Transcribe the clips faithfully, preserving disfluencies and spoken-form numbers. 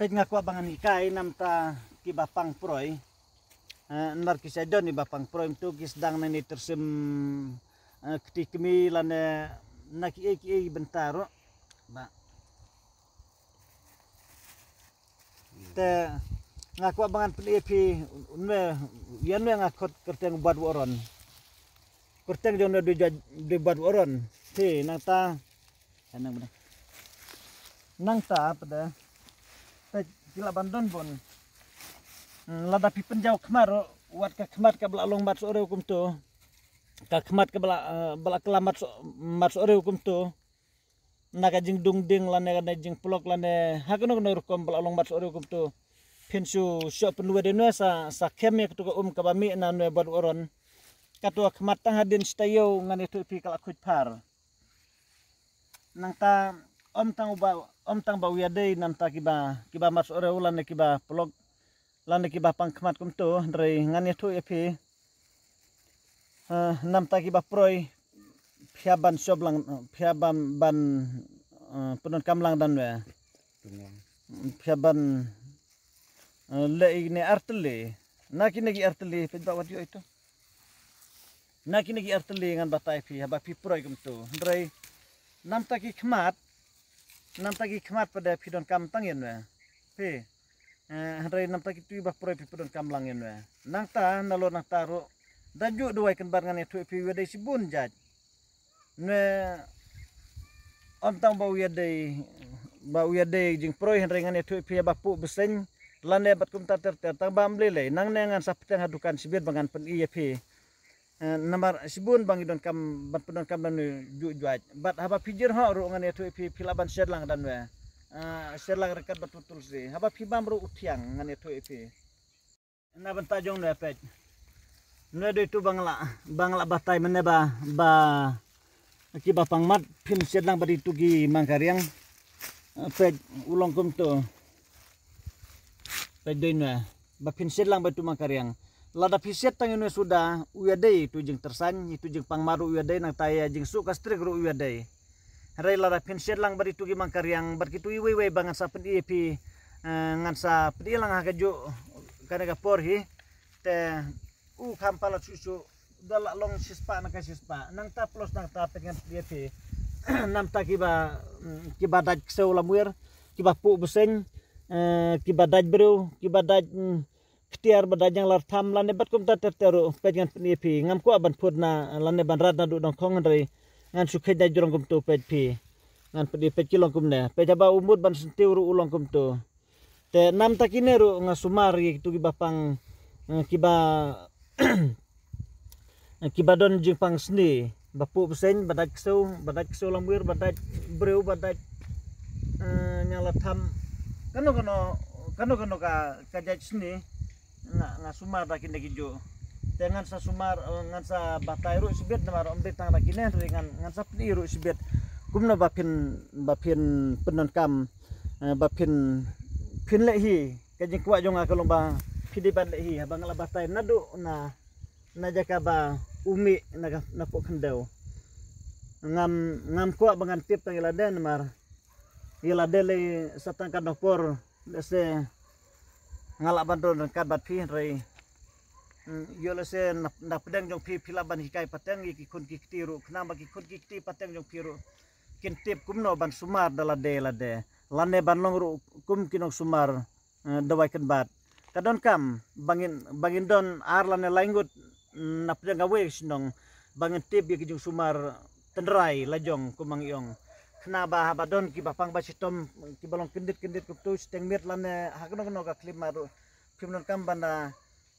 Peit nga kwah ba ngan hikai namta kiba pang proi. Eh, nar ki sa don iba pang proi mynta ki sdang na ni tersim, eh, kti kmi lane na ki ei ki ei bynta ruh. Ba. Te nga kwah ba ngan pyni ïa phi nwe, ïa nwe nga khot kyrteng Bad Waron. Kyrteng jong nwe dei ja-, dei Bad Waron. Te nangta, eh, nang bynta. Nangta pat de. Peit ki la ban don bun. Hmm, lada phi pynjaw khmat ruh, wat ka khmat kaba la long mat sohrew kumto. Ka khmat kaba la, eh, ba la kylla mat soh-, mat sohrew kumto. Na ka jingdung ding lane ka jingpylok lane ha kano kano rukom ba la long mat sohrew kumto. Phin shu shoh pynwai dei nwe sa, sa khem ïa kato ka um kaba mih na nwe Bad Waron. Kato ka khmat tang hadien shi taïew ngan ïathuh ïa phi ka la khuid phar. Nangta ym tang uba, ym tang ba u ïadei namta kiba, kiba mat sohrew lane kiba pylok lane kiba pang khmat kumto, hynrei ngan ïathuh ïa phi. Eh, namta kiba proi, phi hap ban shoh lang, phi hap ban, ban, eh, pyndonkam lang da nwe. Phi hap ban, eh, leh ine artylli. Na kine ki artylli, peit ba wat ïoh ito. Na kine ki artylli ngan batai phi, haba phi proi kumto. Hynrei, namta ki khmat, namta ki khmat pat de phi donkam tang ïa nwe. Phi. Eh, hynrei namta kitu iba proi phi pyndonkam lang ïa nwe. Nangta, nalor nangta ruh. Da juh duwai kynbat ngan ïathuh ïa phi u ïadei shibun jait. Nwe, ym tang ba u ïadei, ba u ïadei jingproi hynrei ngan ïathuh ïa phi ba puh bseiñ. Lane bad kumta ter ter tang ba ym lei lei. Nangne ngan sa pteng ha dukan shibit ba ngan pyni ïa phi. Eh, namar shibun ba ngi donkam, ban pyndonkam da nwe juh juaid. Bad haba phi jyrhoh ruh ngan ïathuh ïa phi, phi lah ban shet lang da nwe. Eh, shet lang ryngkat bad u tulsi. Haba phi bam ruh u thiang ngan ïathuh ïa phi. Na bynta jong nwe peit. Nwe dei tu ba nga la, ba nga la batai mynne ba, ba kiba pang mat phin shet lang bad itu ki mangkariang. Eh, peit u long kumto. Peit dei nwe. Ba phin shet lang bad itu mangkariang. Lada phi shet tang ïa nwe suda, u ïadei itu jingtyrsan, itu jingpang mat ruh u ïadei nangta ïa jingsuh ka strik ruh u ïadei. Hynrei lada phin shet lang bad itu ki mangkariang, bad kitu iwei iwei ba ngan sa pyni ïa phi, eh, ngan sa pyni lang ha kajuh kane ka por hi. Te u kham palat shuh shuh, da la long shispah na ka shispah. Nangta plus nangta peit ngan pyni ïa phi. Namta kiba, mm, kiba dait ksew lamwir, kiba puh bseiñ, eh, kiba dait briew, kiba dait, mm, ktiar ba dait jinglar tham lane bad kumta ter ter ruh peit ngan pyni ïa phi. Ngam kwah ban phut na lane ban rat naduh dong khong hynrei ngan shu kheit na jrong kumto peit phi. Ngan pyni peit ki long kumne. Peit haba u mut ban syntiew ruh u long kumto. Te namta kine ruh nga sumar ïa kitu kiba pang, eh, kiba, eh, kiba don jingpang sni, ba puh bseiñ, ba dait ksew, ba dait ksew lamwir, ba dait briew, ba dait, eh, ñianglatham. Kano kano, kano kano ka, ka jait sni, nga, nga sumar da kine ki juh. Te ngan sa sumar, eh, ngan sa batai ruh shibit namar ym dei tang da kine, hynrei ngan, ngan sa pyni ruh shibit. Kumno ba phin, ba phin pyndonkam, eh, ba phin, phin leh hi, ka jingkwah jong nga ka long ba phi dei ban leh hi, haba nga la batai naduh na, na jaka ba u mih na ka, na poh khyndew. Ngam, ngam kwah ba ngan tip tang ïa lade namar ïa lade lei sa tang katno por, lehse nga lah ban don ryngkat bad phi hynrei. Hmm, ïoh lehse na, na pdeng jong phi phi lah ban hikai pateng ïa ki khun ki kti ruh, khnang ba ki khun ki kti pateng jong phi ruh kin tip kumno ban sumar da lade lade. Lane ban long ruh kum ki nongsumar, eh, dawai kynbat. Ka donkam, ba ngin, ba ngin don ar lane lai ngut, mm, na pdeng kawei ka shnong, ba ngin tip ïa ki jingsumar tynrai lajong kum ma ngi ong. Khnang ba haba don kiba pang ba shitom, kiba long kyndit kyndit kumto shiteng miet lane ha kano kano ka khyllipmat ruh. Phim donkam ban da,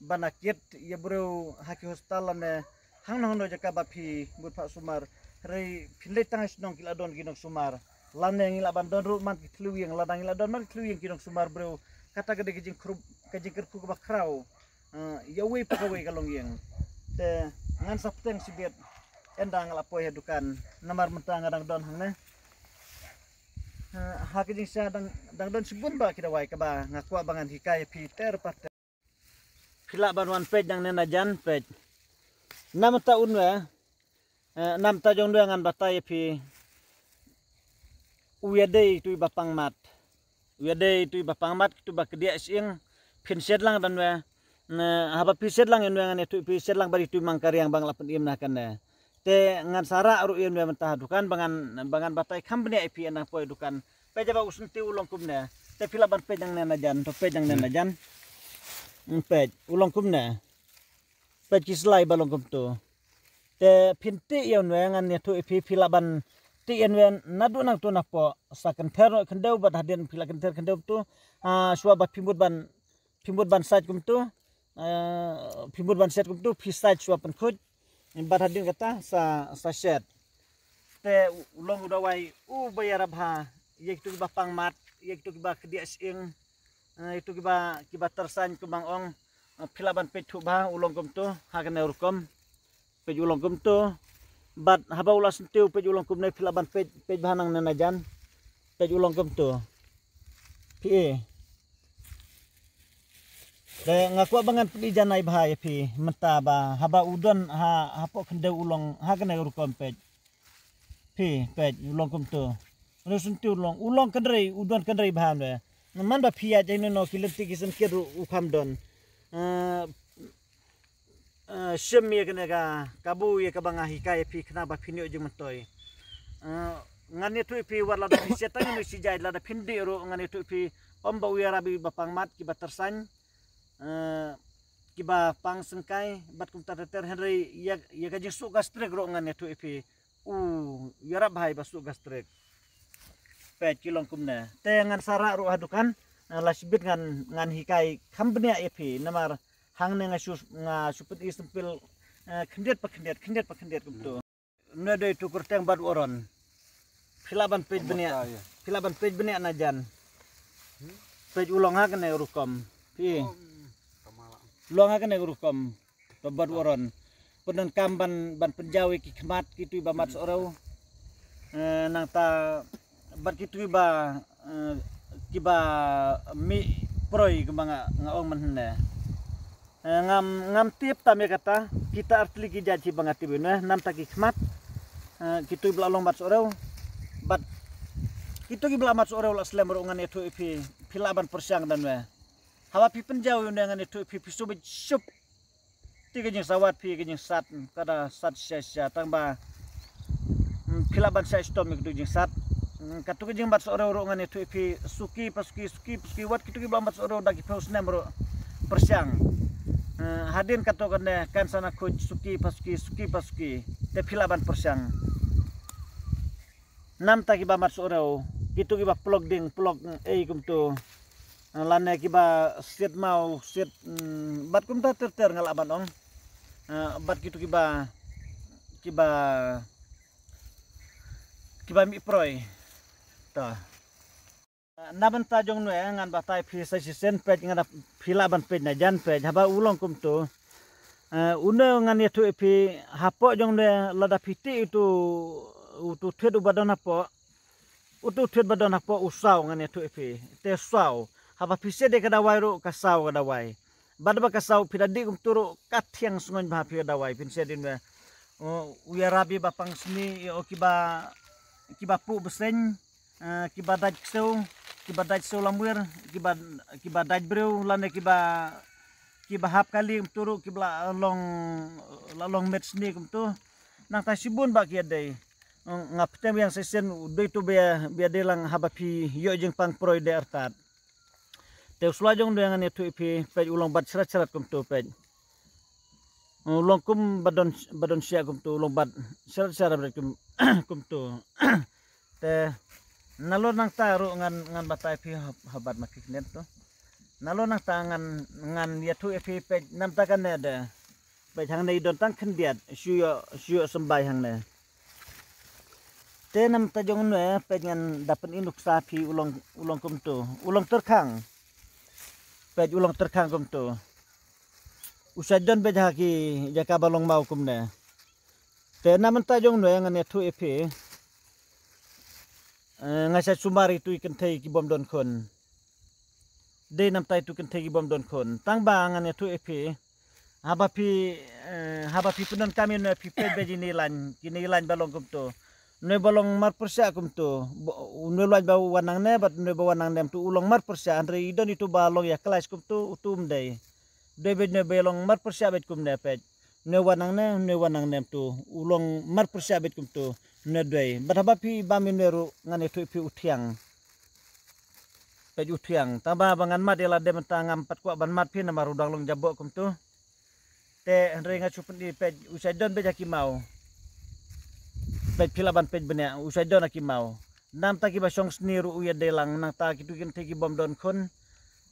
ban da kit ïa briew ha ki hostel lane hangno hangno jaka ba phi bud phah sumar. Hynrei phin leit tang ha shnong ki la don ki nongsumar. Lane ngi lah ban don ruh man ki thliew ïing, lada ngi lah don man ki thliew ïing ki nongsumar briew. Kata ka dei ka jingkyrkhu, ka jingkyrkhu kaba khraw. Eh, ïa uwei pa kawei ka longïing. Te ngan sa pteng shibit. Ynda nga la poi ha dukan. Namar mynta nga dang don hangne. Eh, ha ka jingshisha dang, dang don shibun ba ki dawai kaba nga kwah ba ngan hikai ïa phi ter pa ter. Phi lah ban wan peit nangne na jan peit. Na mynta un we, eh, na mynta jong nwe ngan batai ïa phi. U ïadei tu iba pang mat. Ïa dei itu ba pang mat, itu ba kdiah sying, phin shet lang dan we. Ne, haba phi shet lang ïa nwe ngan ïathuh ïa phi, shet lang bad itu mang kariang ba nga la pynim na kane. Te ngan sa rah ruh ïa nwe mynta ha dukan ba ngan, ba ngan batai kham bniah ïa phi ïa nang poi dukan. Peit haba u syntiew u long kumne. Te phi lah ban peit nangne na jan, to peit nangne na jan. Hmm, peit, u long kumne. Peit ki slai ba long kumto. Te phin tih ïa nwe ngan ïathuh ïa phi, phi lah ban tih ïa nwe naduh nangto napoh. Sa kynther noh khyndew bad hadien phi lah kynther khyndew to. Ah, shuwa ba phi mut ban, phi mut ban sait kumto. Eh, phi mut ban shet kumto, phi sait shuwa pynkhuid. Bad hadien kata sa, sa shet. Te u long u dawai uba ïarap ha ïa kito kiba pang mat, ïa kito kiba kdiah sying, eh, ïa kito kiba, kiba tyrsain kumba nga ong, eh, phi lah ban peit thuh bha u long kumto, ha kane rukom. Peit u long kumto. Bad haba u la syntiew peit u long kumne, phi lah ban peit, peit bha nangne na jan. Peit u long kumto. Phi i. Te nga kwah ba ngan pyni janai bha ïa phi mynta ba haba u don ha, hapoh khyndew u long ha kane rukom peit. Phi, peit, u long kumto. U syntiew u long, u long kynrei, u don kynrei bha ne. Man ba phi ïa jai no ki lynti ki syngkit ruh u kham don. Eh, eh, shim ïa kane ka, kabu ïa kaba nga hikai ïa phi khnang ba phin ïoh jingmyntoi. Eh, ngan ïathuh ïa phi wat lada phi shet tang ïa no shi jait, lada phin dih ruh ngan ïathuh ïa phi, ym ba u ïarap ïa ba pang mat kiba tyrsain. Eh, kiba pang syngkai bad kumta ter ter, hynrei ïa, ïa ka jingsuk gastrik ruh ngan ïathuh ïa phi. U ïarap bha ïa ba suk gastrik. Peit ki long kumne. Te ngan sa rah ruh ha dukan, eh, la shibit ngan, ngan hikai kham bniah ïa phi. Namar hangne nga shu, nga shu pyni sympil, eh, khyndiat pa khyndiat, khyndiat pa khyndiat kumto. Nwe dei tu kyrteng bad waron. Phi lah ban peit bniah. Phi lah ban peit bniah na jan. Peit u long ha kane rukom. Phi. Long ha kane rukom. To bad waron. Pyndonkam ban, ban pynjaw ïa ki khmat kito kiba mat sohrew. Eh, nangta bad kito kiba, eh, kiba mih proi kumba nga, nga ong mynne. Eh, ngam, ngam tip tam ïa kata, kita artylli ki jait hi ba nga tip ïa ne, namta ki khmat, eh, kito kiba la long mat sohrew, bad kito kiba la mat sohrew la slem ruh ngan ïathuh ïa phi, phi lah ban pyrshang dan we. Haba phi pynjaw ïa ne ngan ïathuh ïa phi, phi shu bit shup. Te ka jingsawat phi ka jingsat, ka da sat sha sha tang ba. Hmm, phi lah ban shah shitom ïa kito ki jingsat. Hmm, kato ka jingbat sohrew ruh ngan ïathuh ïa phi suki pa suki, suki pa suki, wat kito kiba mat sohrew da ki phew snem ruh pyrshang. Hmm, hadien kato kane kan sa na khuid suki pa suki, suki pa suki. Te phi lah ban pyrshang. Namta kiba mat sohrew, kito kiba plok ding, plok ei kumto. Lane kiba sit maw, sit, mm, bad kumta ter ter nga lah ban ong. Eh, bad kito kiba, kiba, kiba mih proi. Ta. Na bynta jong nwe ngan batai phi sa shisien, peit ngan da phi lah ban peit na jan, peit haba u long kumto. Eh, une ngan ïathuh ïa phi hapoh jong nwe lada phi tih uto, uto thied uba don hapoh. Uto thied ba don hapoh u saw ngan ïathuh ïa phi. Te saw. Haba phi shet ïa ka dawai ruh ka saw ka dawai. Bad ba ka saw phi da dih kumto ruh ka thiang sngoin bha phi ka dawai phin shet ïa nwe. U, u ïarap ïa ba pang sni ïa u kiba, kiba puh bseiñ. Eh, kiba dait ksew, kiba dait ksew lamwir, kiba, kiba dait briew, lane kiba, kiba hap kali kumto ruh, kiba la long, la long met sni kumto. Nangta shibun ba ki ïa dei. Nga pyrshang biang shisien u dei tu bia, bia dei lang haba phi ïoh jingpang proi de artat. Te u sla jong de ngan ïathuh ïa phi, peit u long bat shrat shrat kumto peit. U long kum ba don, ba don shia kumto, u long bat shrat shrat kum, kumto. Te nalor nangta ruh ngan, ngan batai phi ha, ha bat ma ki khyndiat to. Nalor nangta ngan, ngan ïathuh ïa phi peit namta kane de. Peit hangne i don tang khyndiat, shu ïoh, shu ïoh symbai hangne. Te namta jong nwe peit ngan da pyni nuksa phi u long, u long kumto. U long tyrkhang. Peit u long tyrkhang kumto. U sa don beit ha ki jaka ba long maw kumne. Te namta jong nwe ngan ïathuh ïa phi. Eh, nga sa sumar itu i kynthei ki bym don khun. Dei namta itu kynthei ki bym don khun. Tang ba ngan ïathuh ïa phi. Haba phi, eh, haba phi pyndonkam ïa nwe phi peit beit ïa kine i lain, kine i lain ba long kumto. Une ba long marpyrshah kumtu. Une u lait ba wan nangne bad une ba wan nangne kumtu u long marpyrshah, hynrei i don itu ba long ïa khlaiñ kumtu, utu um dei. Dei bad une ba long marpyrshah bad kumne peit. Une wan nangne, une wan nangne kumtu u long marpyrshah bad kumtu. Une dei. Bad haba phi bam ïa une ruh ngan ïathuh ïa phi u thiang. Peit u thiang. Tang ba ba ngan mad ïa lade mynta ngam pat kwah ban mad phi namar u dang long jaboh kumtu. Te hynrei nga shu pyni peit u shait don beit ha ki maw. Peit phi lah ban peit bniah u shait don ha ki maw. Namta kiba shong sni ruh u ïadei lang, nangta kitu ki kynthei ki bym don khun.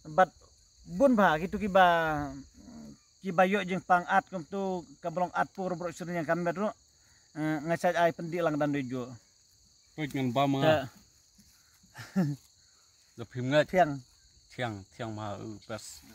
Bad bun bha kitu kiba kiba ïoh jingpang at kumtu, ka ba long at pur brok syrniang ka met ruh. Eh, nga shait ai pyndih lang dan dei juh. Peit ngan bam nga. Te Da phim ngat. Thiang. Thiang, thiang ma u pes.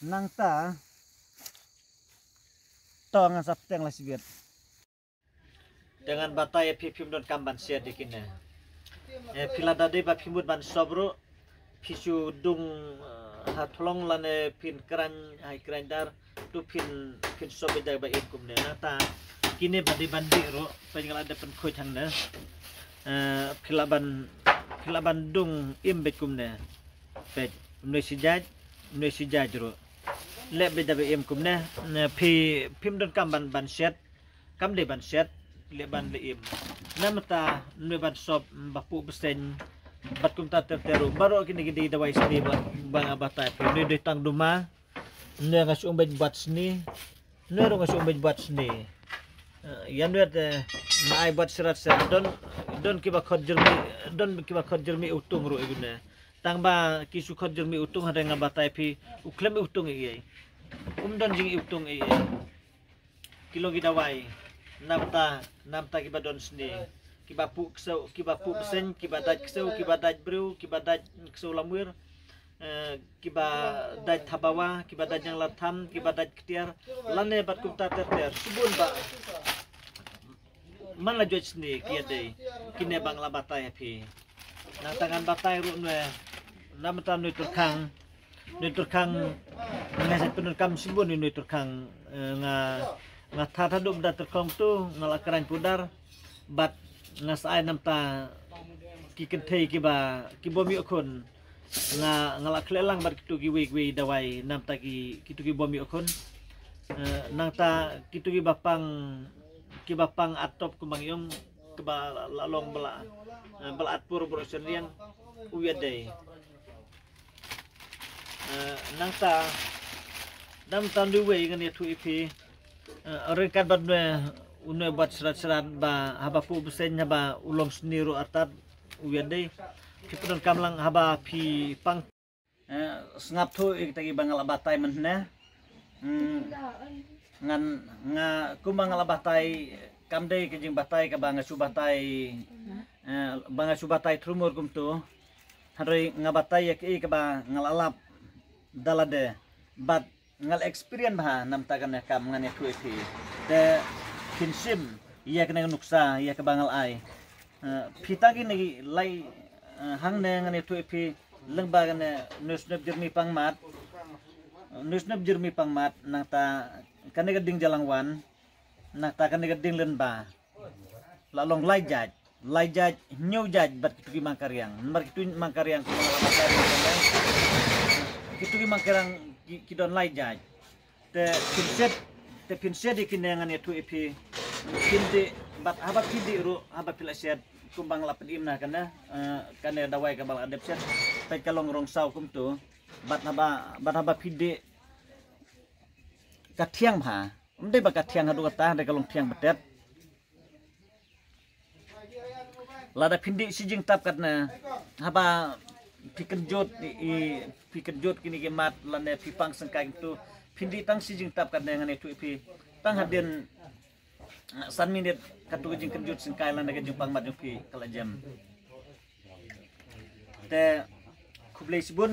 Nangta. To ngan sa pteng la sibit. Te ngan batai ïa phi, phim don kam ban shet ïa kine. Eh, phi lada dei ba phi mut ban sop ruh, phi shu dung, eh, ha thlong lane phin kren ha i grinder, tu phin, phin sop beit da ba im kumne. Nangta kine ba dei ban dih ruh, peit nga la dep pynkhuid hangne. Eh, phi lah ban, phi lah ban dung im beit kumne. Peit, une shi jait, une shi jait ruh. Leh beit da ba im kumne. Ne phi, phim don kam ban, ban shet. Kam dei ban shet, leh ban leh im. Namta une ban sop, mm, ba puh bseiñ. Bad kumta ter ter ruh. Baroh kine ki dei dawai sni ba, ba nga batai phi. Une dei tang duma. Une nga shu ong beit bad sni. Une ruh nga shu ong beit bad sni. Eh, ïa une te nga ai bad srat srat. Don, don kiba khot jyrmi, don kiba khot jyrmi utung ruh ïa une. Tang ba ki shu khot jyrmi utung hynrei nga batai phi u khlem utung ei ei. Um don jing utung ei ei. Ki long ki dawai. Namta, namta kiba don sni. Kiba puh ksew, kiba puh bseiñ, kiba dait ksew, kiba dait briew, kiba dait ksew lamwir. Eh, kiba dait thabawa, kiba dait janglatham, kiba dait ktiar. Lane bad kumta ter ter. Shibun ba. Man la jot sni ki ïadei. Kine ba nga la batai ha phi. Nangta ngan batai ruh nwe. Namta nwe tyrkhang. Nwe tyrkhang. Nga sa pyndonkam shibun nwe tyrkhang. Eh, nga, nga that haduh ba da tyrkhong tu nga la kren pudar. Bad nga sa ai namta ki kynthei kiba, ki bym ïoh khun. Nga, nga la khleh lang bad kitu kiwei kiwei dawai namta ki, kitu ki bym ïoh khun. Eh, nangta kitu kiba pang, kiba pang at top kumba ngi ong, kiba la long ba la, eh, ba la at pur brok syrniang u ïadei. Eh, nangta, namta ndu wei ngan ïathuh ïa phi. Eh, ryngkat bad une, une bad srat srat ba haba puh bseiñ haba u long sni ruh artat u ïadei. Phi pyndonkam lang haba phi pang. Eh, sngap thuh ïa kita kiba nga la batai mynne. Hmm, ngan, nga kumba nga la batai kam dei ka jingbatai kaba nga shu batai, eh, ba nga shu batai thru mur kumtu. Hynrei nga batai ïa kaei kaba nga la lap da lade. Bad nga la experience bha namta kane kam ngan ïathuh ïa phi. Te phin shim ïa kane ka nuksa ïa kaba nga la ai. Eh, phi tang kine ki lai, eh, hangne ngan ïathuh ïa phi lyngba kane nusnep jyrmi pangmat. Nusnep jyrmi pangmat nangta kane ka ding jalang wan. Nangta kane ka ding lynba. La long lai jait. Lai jait, hynñiew jait bad kitu ki mangkariang. Namar kitu mangkariang, kitu ki mangkariang ki, ki don lai jait. Te phin shet, te phin shet ïa kine ngan ïathuh ïa phi. Phin dih bad haba phi dih ruh, haba phi la shet kumba nga la pynim na kane, eh, kane dawai kaba la dep shet. Peit ka long rong saw kumtu. Bad haba, bad haba phi dih ka thiang bha. Ym dei ba ka thiang haduh katta, dei ka long thiang btet. Lada phin dih shi jingtap katne, haba phi kynjut i, i, phi kynjut kine ki mat lane phi pang syngkai kumtu, phin dih tang shi jingtap katne ngan ïathuh ïa phi. Tang hadien, ah, san minit katu ka jingkynjut syngkai lane ka jingpang mat jong phi ka la jem. Te khublei shibun.